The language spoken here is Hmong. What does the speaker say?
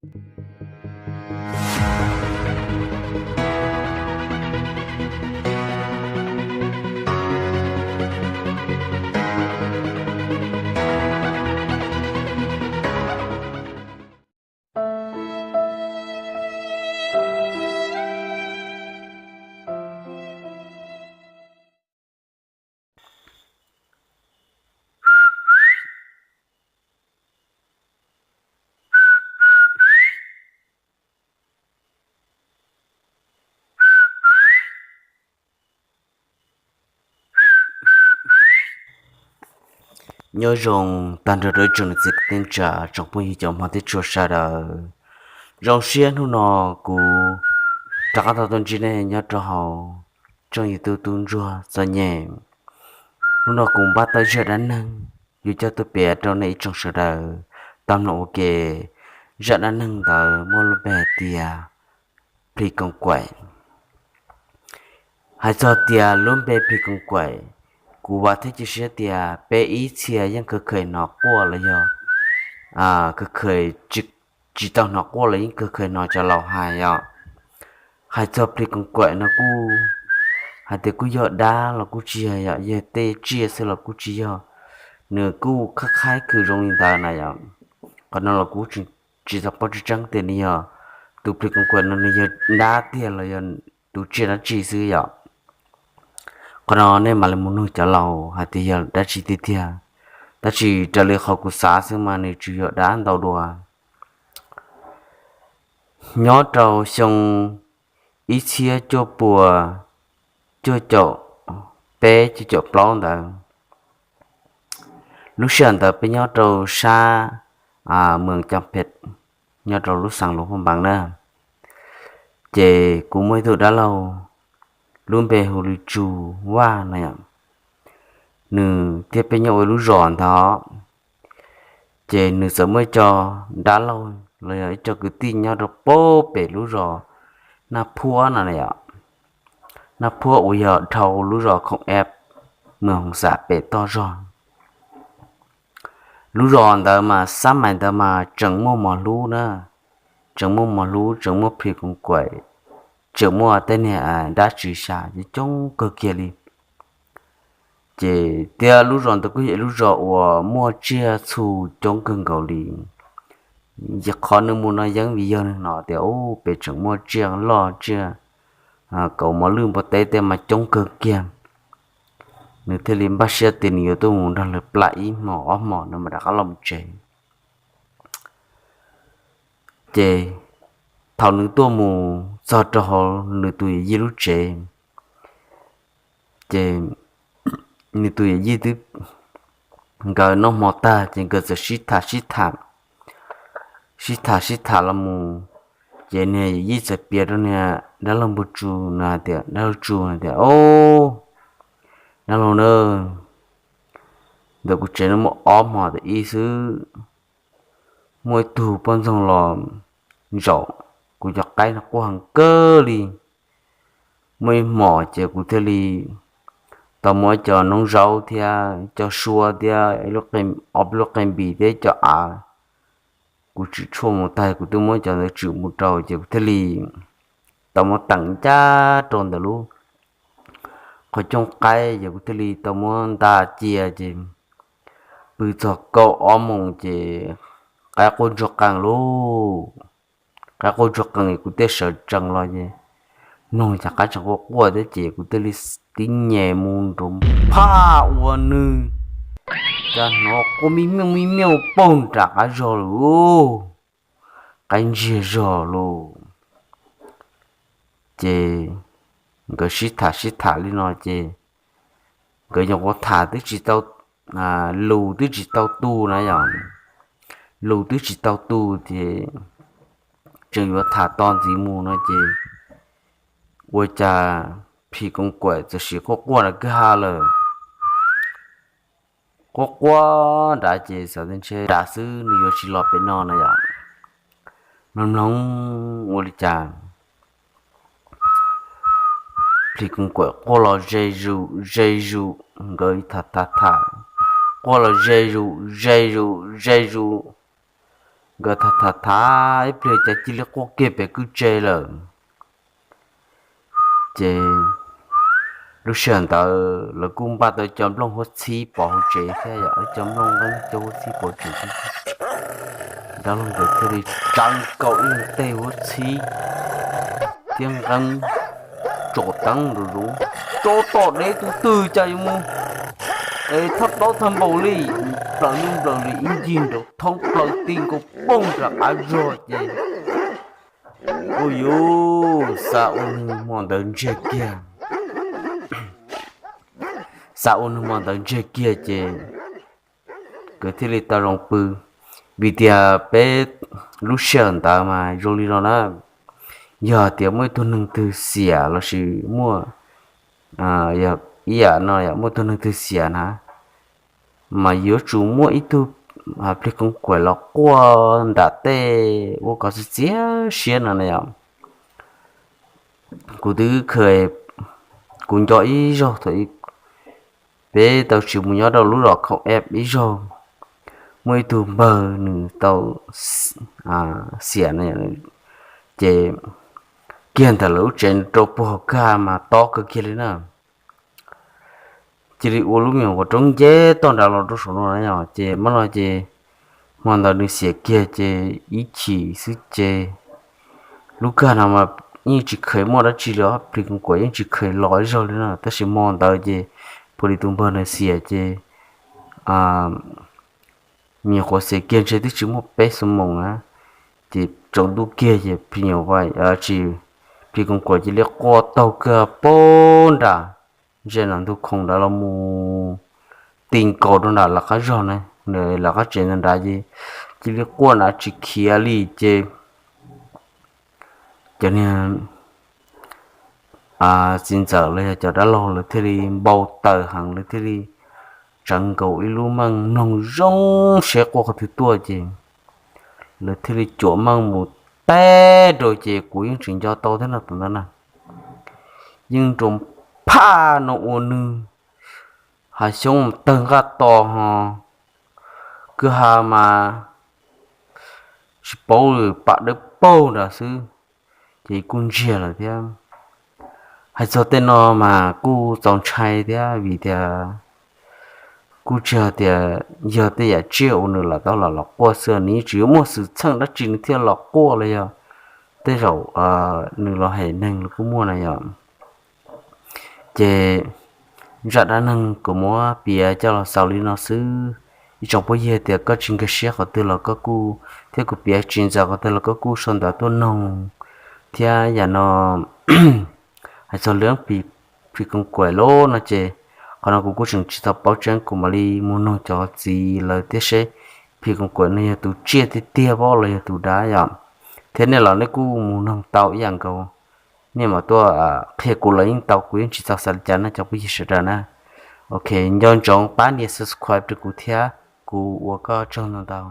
Nyob zoo tag nrho rau ib tsoom niam txiv kwv tij neej tsa, tsoom phooj ywg cov hmov thiab tshua sawv daws. Zoo siab hnub no kuv rov qab tau tuaj ntsib nej nyob rau hauv tshooj YouTube Tub Ntsuag Txom Nyem. Hnub no kuv npaj tau zaj dab neeg yuav coj tuaj piav rau nej ib tsoom sawv daws tau mloog ua ke. Zaj dab neeg ntawd muaj lub npe hais tias Plis Koos Kaim. Hais txog tias lub npe Plis Koos Kaim, kuv vam thiab cia siab tias peb ib txhia yeej kawg khaws hnov quaj los yog kawg khaws, tsis tau hnov quaj los yeej kawg khaws hnov cov laus hais os. Hais txog Plis Koos Kaim no kuj hais tias kuj yog dab los kuj tsis yog, yog tej tsiaj xwb los kuj tsis yog. Nws kuj khaib khaib khwm zoo li ntawd na yom. Qhov no los kuv tsis tau paub tseeb tseeb tias nws yog, tus Plis Koos Kaim no nws yog dab tiag los yog tus tsiaj dab tsi xwb yom. Qhov no nej mam li mus nug cov laus hais tias yog dab tsi tiag tiag. Tab sis raws li qhov kuv xav xwb mas nws tsuas yog dab ntau dua. Nyob rau xyoo ib txhiab cuaj puas cuaj caum peb cuaj caum plaub ntawd, lub sij hawm ntawd peb nyob rau sab Moos Cam Phem, nyob rau lub xeev Luas Phaj Npaas na. Ces kuv muaj ib tug dab laug lub npe hu li Tsu Vaj no yom. Nws thiab peb nyob ua ib lub zos ntag. Ces nws txawm muaj ib co dab laug los yog ib co kwv tij nyob rau pem lub zos Naj Phuab no yom. Naj Phuab uas yog dhau lub zos Khoom Eb, Moos Hoos Xas pem toj zog. Lub zos ntawd mas xab mais ntawd mas tseem muaj mos hlub na, tseem muaj mos hlub, tseem muaj Plis Koos Kaim, tseem muaj tej niag dab tsi xya coob coob kawg kiag li. Ces thiab lub zos ntawd kuj yog ib lub zos uas muaj tsiaj txhu coob kawg nkaus li. Qhov nws mus no yeej vim yog nws hnov tias pem tseem muaj tsiaj loj, tsiaj kaus mos lwj npua teb tej mas coob kawg kiag. Nws thiaj li npaj siab tias nws yuav tuaj mus nrog lawv plam ib hmos ob hmos no mas rov qab los mus tsev. Ces thaum nws tuaj mus txog rau hauv nws tus yawm yij lub tsev, ces nws tus yawm yij twb, nkawd noj hmo tag ces nkawd txawm sib tham sib tham, sib tham sib tham los mus, ces niag yawm yij txawm piav rau niag dab laug npawg Tsu no hais tias, dab laug Tsu hais tias, Au, dab laug na, ntawm kuv tsev no muaj ob hmos tas ib xwb, muaj ib tug poj ntxoog los zaum kuv cov qaib no quaj heev kawg li. Muaj ib hmos ces kuv thiaj li tau muab cov noob zaub thiab cov suav thiab ob peb lub qe npis thiab cov av, kuv tsim tshuaj mus tag kuv twb muab cov ntawd tsim mus rau ces kuv thiaj li tau muab teem ncaj rau ntawm lub qhov cooj qaib ces kuv thiaj li tau muab nta cia ces pw txog kaum ob moos ces qaib quaj ntsuag qees lauj. Qaib quaj ntsuag qees kuv thiaj sawv tsees los ces mloog cas qaib tseem quaj quaj thiab ces kuv thiaj li tib nyem mus nrov phaj ua nws, cas hnov quaj mij miauj mij miauj paug nram qab zog lawm, qaib ntsiag zog lauj. Ces nkawd sib tham sib tham li no ces nkawd nyuam qhuav tham twb tsis tau, lus twb tsis tau tu na yom, lus twb tsis tau tu ces tseem yuav tham to ntxiv mus no ces ua cas Phim Koos Kaim txawm sim quaj quaj nram kwj ha lawm. Quaj quaj nrad ces xav tias ntshe nrad xwb nws yuav tsis los pem no na yom. Mloog mloog ua li cas Phim Koos Kaim quaj los ze zus ze zus, nkawd tham tham tham, quaj los ze zus ze zus ze zus. nkawd tham tham tham ib pliag cas cia li quaj kiag pem kwj tse lawm. Ces lub sij hawm ntawd lawv kuj npaj tau cov nplooj huab txhib pov hauv tsev thiab yog cov nplooj nqeeb cov huab txhib pov tsev. Dab laug nkawd thiaj li tsa nkaus ib leeg tej huab txhib thiab nqeeb, tsom teeb nraum zoov, tso tom dev tus twg cas yuav mus es thaj plaub thaj npaum li, plaws lub nplaws li ib ncig nraum thoob plaws ti nkaus poob rov qab zog ces, ua yuv, xav ua nws hmo ntawd ntsiag kiag. Xav ua nws hmo ntawd ntsiag kiag ces nkawd thiaj li tau zoo pw. Vim tias peb lub sij hawm ntawd mas zoo li no na, yog tias muaj ib tug neeg twg xiam lossis muaj, yog ib yam no yog muaj ib tug neeg twg xiam na, mas yuav tsum muaj ib tug plig koos kaim los quaj nram tej ua kom txiav txiav siab no na yom. Kuv twb kha, kuv nco ib zaug thaum peb tau tsis mus nyob rau lub zos Khau Eb ib zaug, muaj ib tug npawg nws tau xiam na, ces kiag ntawm lawv lub tsev rau puag hauv kag mas tob kawg kiag li na. Cia li ua lub me nyuam qhuav roob nceb toj nrad los rau saum no na yom, ces mam no ces hmo ntawd nws xiam kiag ces ib chim xwb ces lub kag no mas yeej tsis kheev muaj dab tsi li, plig koos kaim yeej tsis kheev los ib zaug li na, tab sis hmo ntawd ces pom li tus npawg nws xiam ces me nyuam qhuav xiam kiag ntshe twb tsis muaj peb xuab moos na, ces tsaus ntuj kiag ces plig nyuam, tsis, plig koos kaim cia li quaj taug kag poob nram ze nram ntug khoom nrad los mus ti nkaus rau nram lawv qab zog na, lawv qab tsev ntawd nrad ces cia li quaj nrad tsis khiav li ces cov niag txiv ntxawm los yog cov dab laug lawv thiaj li npau taws heev, lawv thiaj li tsawv nkaus ib lub meej mloog zoo seb quaj qhov twg tuaj ces lawv thiaj li cuam meej mus teb rau ces kuv yeej tsis nco tau thiab no tam ntawd na. Yeej nroo phaj no ua nws hav xyoob tawg nqaj to ho kwj ha mas tsis paub li, pam dawb paug nrad xwb ces kuj ntsiag lawm thiab. Hais txog tej no mas kuj txaus ntshai thiab vim tias kuj tsis hais tias yog tej yam tsiaj uas nws lam tau los los quaj xwb, nws yeej tsis yuav muaj xwm txheej dab tsi nws thiaj los quaj los yog tej zaum nws los hem neeg los kuj muaj na yom. Ces zaj dab neeg kuv muab piav coj los xaus li no xwb. Ib tsoom phooj ywg tias koj tsis nkag siab qhov twg los koj kuj, thiab kuv piav tsis ntxaws qhov twg los koj kuj sau ntawv tuaj noog thiab yam no. Hais txog lawv plig koos kaim lawm no ces qhov no kuv kuj tseem tsis tau paub tseeb, kuv mam li mus noog cov txiv lawv thiab seb plig koos kaim no yog tus tsiaj tiag tiag pob los yog tus dab yom. Thiab nej los nej kuj mus noog tau ib yam nkaus, nej mam tuaj qhia kuv los yeej tau, kuv yeej tsis txaus xav li cas na cov phooj ywg sawv daws na. Ok, nco ntsoov pab nias subscribe rau kuv thiab, kuv ua koj tsaug ntau ntau.